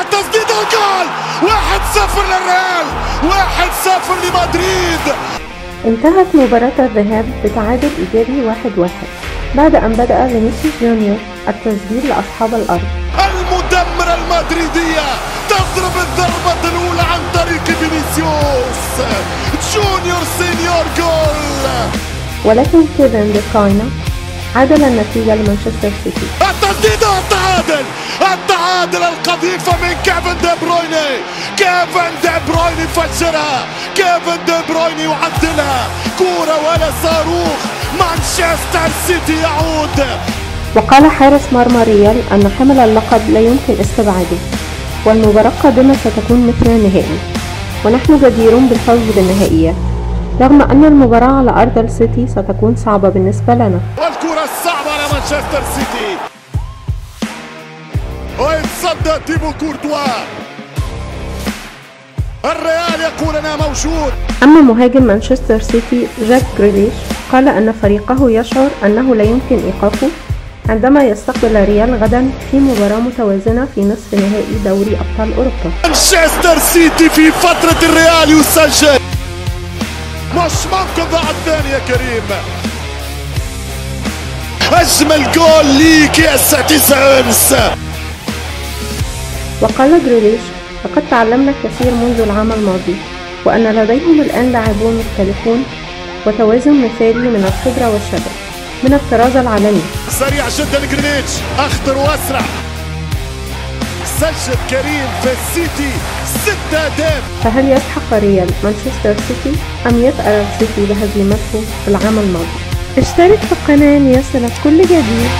والتسديد الجول، 1-0 للريال، 1-0 لمدريد. انتهت مباراة الذهاب بتعادل إيجابي 1-1 بعد أن بدأ فينيسيوس جونيور التسجيل لأصحاب الأرض. المدمرة المدريدية تضرب الضربة الأولى عن طريق فينيسيوس جونيور سينيور، جول. ولكن كيفن دي بروينا عادل النتيجة لمانشستر سيتي. التسديد والتعادل، التعادل، القذيفة من كيفن دي برويني، كيفن دي برويني فجرها، كيفن دي برويني يعدلها، كورة ولا صاروخ، مانشستر سيتي يعود. وقال حارس مرمى ريال أن حمل اللقب لا يمكن استبعاده، والمباراة القادمة ستكون مثل النهائي، ونحن جديرون بالفوز بالنهائيات، رغم أن المباراة على أرض السيتي ستكون صعبة بالنسبة لنا. والكرة الصعبة على مانشستر سيتي، ويتصدى تيبو كورتوا. الريال يقول أنا موجود. أما مهاجم مانشستر سيتي جاك جريليش قال أن فريقه يشعر أنه لا يمكن إيقافه عندما يستقبل ريال غدا في مباراة متوازنة في نصف نهائي دوري أبطال أوروبا. مانشستر سيتي في فترة الريال يسجل، مش ممكن ضاع الثاني يا كريم. أجمل جول ليك يا citizens. وقال جريليش لقد تعلمنا الكثير منذ العام الماضي، وأن لديهم الآن لاعبون مختلفون وتوازن مثالي من الخبرة والشباب من الطراز العالمي. سريع جدا جريليش، أخطر وأسرع. سجل كريم في السيتي 6 أهداف. فهل يسحق ريال مانشستر سيتي أم يثأر السيتي بهزيمته العام الماضي؟ اشترك في القناة ليصلك كل جديد.